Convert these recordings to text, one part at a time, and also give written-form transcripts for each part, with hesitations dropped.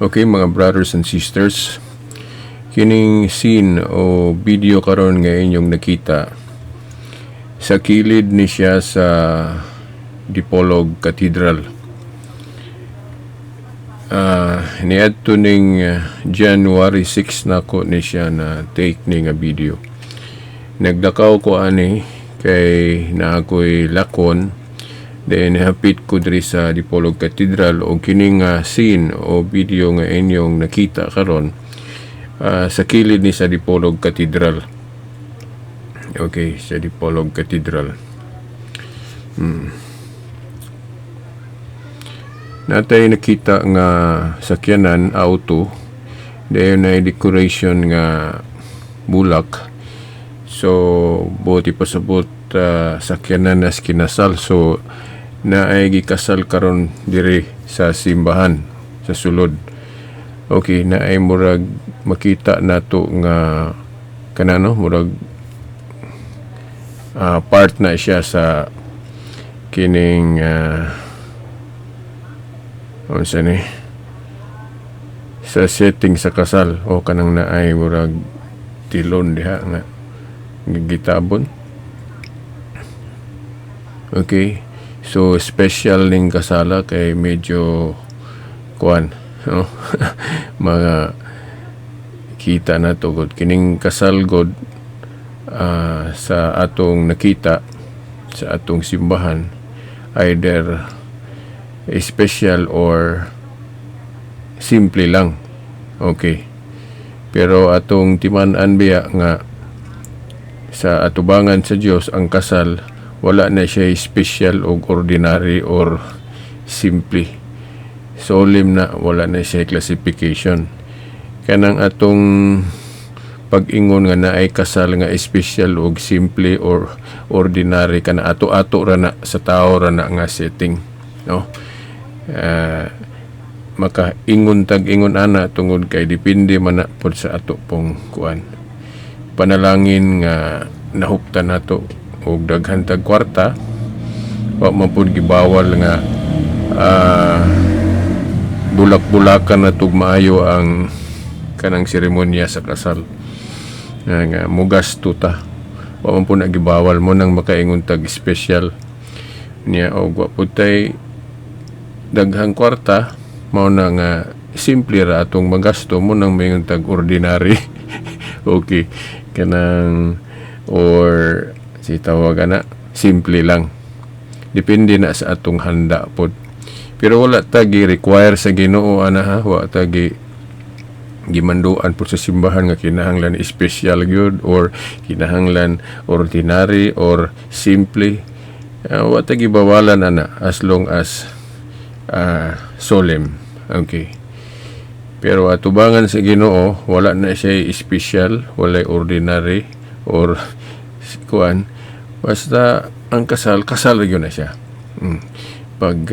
Okay, mga brothers and sisters, kining scene o video karon nga inyong nakita, sa kilid ni siya sa Dipolog Cathedral. Niadto ning January 6 nako ni siya na take ni nga video. Nagdakaw ko ani kay na ako'y lakon, then hapit ko diri sa Dipolog Cathedral og kini nga scene o video nga inyong nakita karon, sa kilid ni sa Dipolog Cathedral. Okay, sa Dipolog Cathedral. Natay nakita nga sakyanan, auto, dayon na decoration nga bulak. So, buot ipasabot, sakyanan na kinasal. So, naay gikasal karon diri sa simbahan sa sulod. Okay, naay murag makita nato nga kanano murag part na siya sa kining unsa ni sa setting sa kasal o kanang naay murag tilon diha nga gitabon. Okay. So special ning kasala kay medyo kuan, no? Mga kita na to god kining kasal god sa atong nakita sa atong simbahan, either special or simple lang. Okay. Pero atong timan-an biya nga sa atubangan sa Dios ang kasal wala na siya special o ordinary or simple. Solemn na, wala na siya classification. Kanang atong pag-ingon nga naay kasal nga special og simple or ordinary, kana ato-ato ra na, sa tao ra na nga setting, no? Maka ingon tag ingon ana tungod kay depende man na pod sa ato pong kuan, panalangin nga nahuptan nato og daghan tag kwarta. Wa man pud gibawal nga bulak-bulakan na tug maayo ang kanang seremonya sa kasal nga mugasto ta. Wa man pud na gibawal mo nang makaingon tag special niya og wa pud tay daghang kwarta, mao na nga simple ra atong magasto mo nang maingon tag ordinary. Okay, kanang or si tawag ana, simple lang. Depende na sa atong handa pod, pero wala ta gi require sa Ginoo ana ha. Wa ta gi gimanduan po sa simbahan nga kinahanglan special gyud or kinahanglan ordinary or simple. Wa ta gibawalan ana as long as solemn. Okay, pero atubangan sa Ginoo wala na siya special, walay ordinary or kuan. Basta ang kasal, kasal gyud na siya. Pag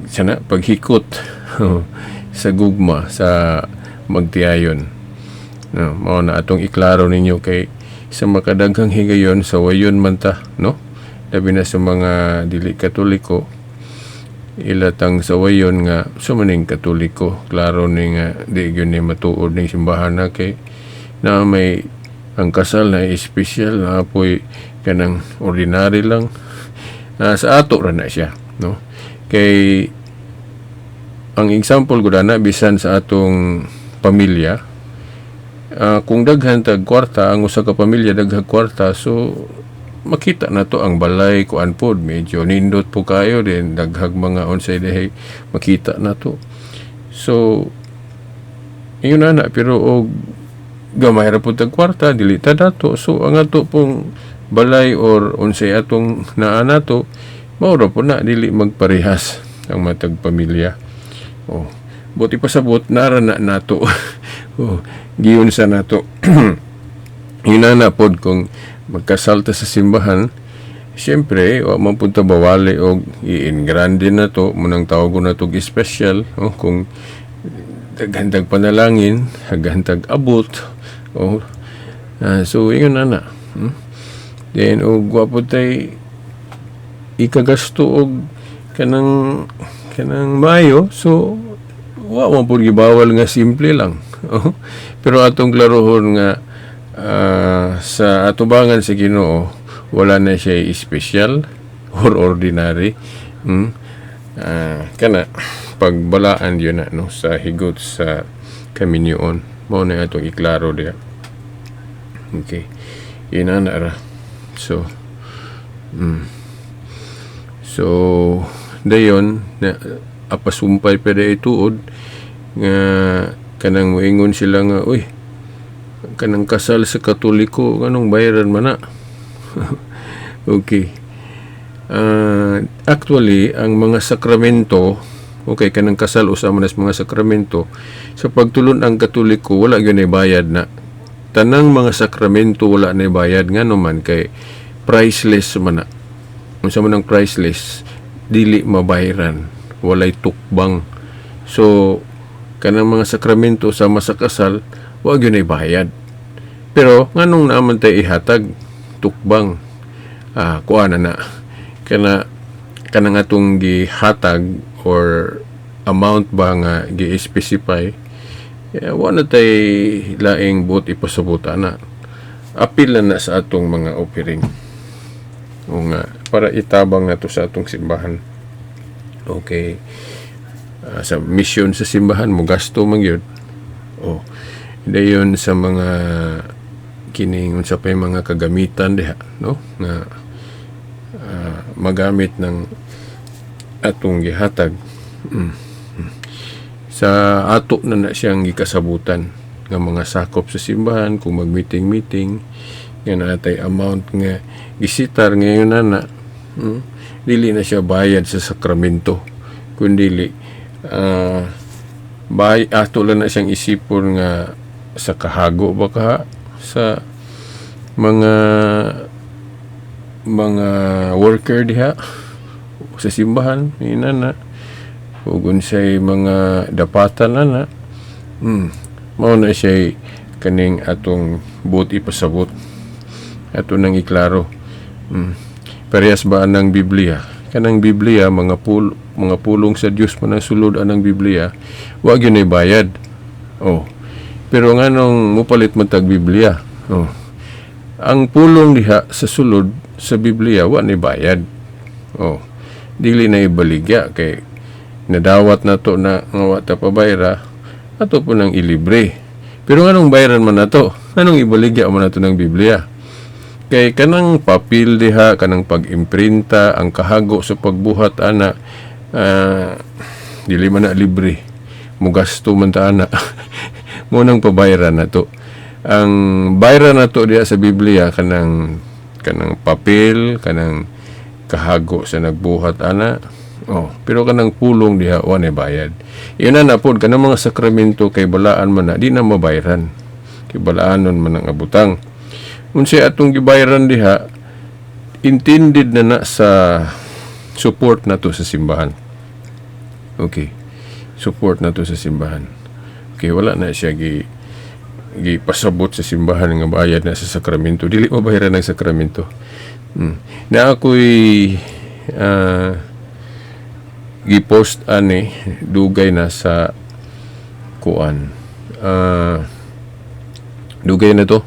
sana paghikot sa gugma sa magtiayon, no? Mao na atong iklaro ninyo kay sa makadaghang higayon sa wayon man ta, no? Labi na sa mga dili Katoliko, ila tang sawayon nga sa maning Katoliko, klaro ni nga di gyud ni matuod ning simbahan na kay na may ang kasal na espesyal na apoy kanang ordinary lang. Sa ato ra na siya, no? Kay ang example ko na bisan sa atong pamilya, kung daghan tag kwarta ang usa ka pamilya, daghang kwarta, so makita na to ang balay kuan pod, medyo nindot po kayo din, daghag mga unsay dihay, makita na to. So ingon na na, pero og gamay ra pud tag kwarta, dili ta dato, so ang ato pong balay or unsay atong naa nato, mao ra po na, dili magparehas ang matag pamilya. Oh, buot ipasabot nara na nato. Oh, giyon sa nato. Inana pod, kung magkasal ta sa simbahan, siyempre wa man pud ta bawali og i-en grande na to munang tawag na to special. Oh, kung daghan tag panalangin, daghan tag abot. Oh, so ingon na na. Then og wa pud tay ikagasto og kanang Kanang maayo, so wa man pud gibawal nga simple lang. Oh. Pero atong klarohon nga sa atubangan sa Ginoo, wala na siya special or ordinary. Kana pagbalaan yun na, no, sa higot sa kaminyoon. Mao na atong iklaro diha. Okay. Inana ra. So, dayon na apasumpay pa day tuod nga kanang moingon sila nga, "Uy, kanang kasal sa Katoliko, nganong bayaran man na?" Okay. Actually, ang mga sakramento, okay, kanang kasal usa man sa mga sakramento, sa pagtulon ang Katoliko, wala gyud bayad na. Tanang mga sakramento wala na bayad, ngano man kay priceless man na. Unsa man ang priceless? Dili mabayaran, walay tukbang. So kanang mga sakramento sama sa kasal, wa gyud bayad. Pero nganong naaman tay ihatag tukbang? Kuha na na kana kanang atong gihatag or amount ba nga gi-specify, eh, wa na tay laing buot ipasabot ana. Apil na na sa atong mga offering o nga para itabang nato sa atong simbahan. Okay, sa mission sa simbahan mo gasto man gyud. Oh, dayon sa mga kining unsa pa yung mga kagamitan diha, no, nga magamit ng atong gihatag. Sa ato na na siyang gikasabutan nga mga sakop sa simbahan kung mag-meeting-meeting nga naatay amount nga gisitar ngayon na na, Dili na siya bayad sa sakramento, kundili bay ato lang na siyang isipon nga sa kahago ba ka sa mga worker diha sa simbahan ina na ug unsay mga dapatan na na, Mao na siya kaning atong buot ipasabot, ato nang iklaro. Parehas ba anang Biblia? Kanang Biblia, mga pulong sa Dios man ang sulod anang Biblia, wa gyud nay bayad. Oh, pero nganong mupalit man tag Biblia? Oh, ang pulong diha sa sulod sa Biblia wa ni bayad. Oh, dili na ibaligya kay nadawat na to na nga wa ta pabayra, ato po nang ilibre. Pero nganong bayaran man nato? Nganong ibaligya man nato ng Biblia? Kay kanang papel diha, kanang pag-imprinta, ang kahago sa pagbuhat ana, dili man na libre. Mugasto man ta ana. Mo nang pabayaran na to. Ang bayaran na to diha sa Biblia, kanang kanang papel, kanang kahago sa nagbuhat ana. Oh, pero kanang pulong diha wa nay bayad. Iyon na na pod kanang mga sakramento kay balaan man na, di na mabayaran. Kay balaanon man ang abutang. Unsay atong gibayaran diha, intended na na sa support na to sa simbahan. Okay. Support na to sa simbahan. Okay, wala na siya gipasabot sa simbahan nga bayad na sa sakramento. Dili mabayaran ang sakramento. Na ako'y gi-post ani dugay na sa kuan. Dugay na to.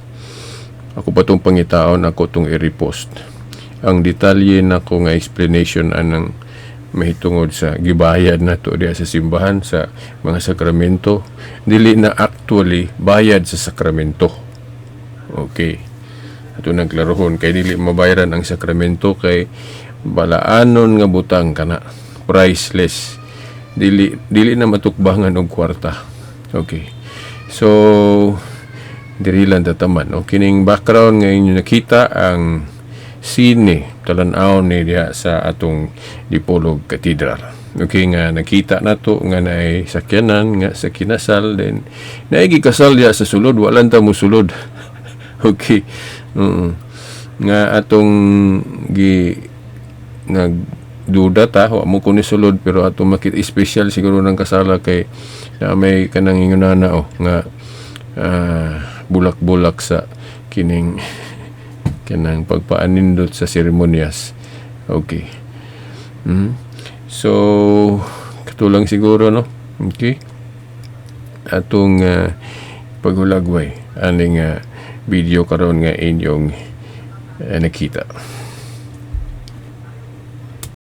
Ako pa tong pangitaon, ako tong i-repost. Ang detalye nako nga explanation anang mahitungod sa gibayad na to diha sa simbahan sa mga sakramento, dili na actually bayad sa sakramento. Okay. Ato nang klarohon kay dili mabayaran ang sakramento kay balaanon nga butang kana, priceless. Dili na matukbangan og kwarta. Okay. So diri lang tataman. No? Kining background nga inyo nakita, ang sine talan-aw ni diha sa atong Dipolog Cathedral. Okay, nga nakita nato nga naay sakyanan nga sa kinasal, then naay gikasal diha sa sulod, wala ta mo sulod. Okay. Nga atong gi nagduda ta, wa mo kuni sulod, pero atong makita special siguro ng kasala kay na may kanang ingunana, oh, nga bulak-bulak sa kining kanang pagpaanindot sa seremonyas. Okay. So Sakto lang siguro, no? Okay, atong paghulagway aning video karon nga inyong nakita.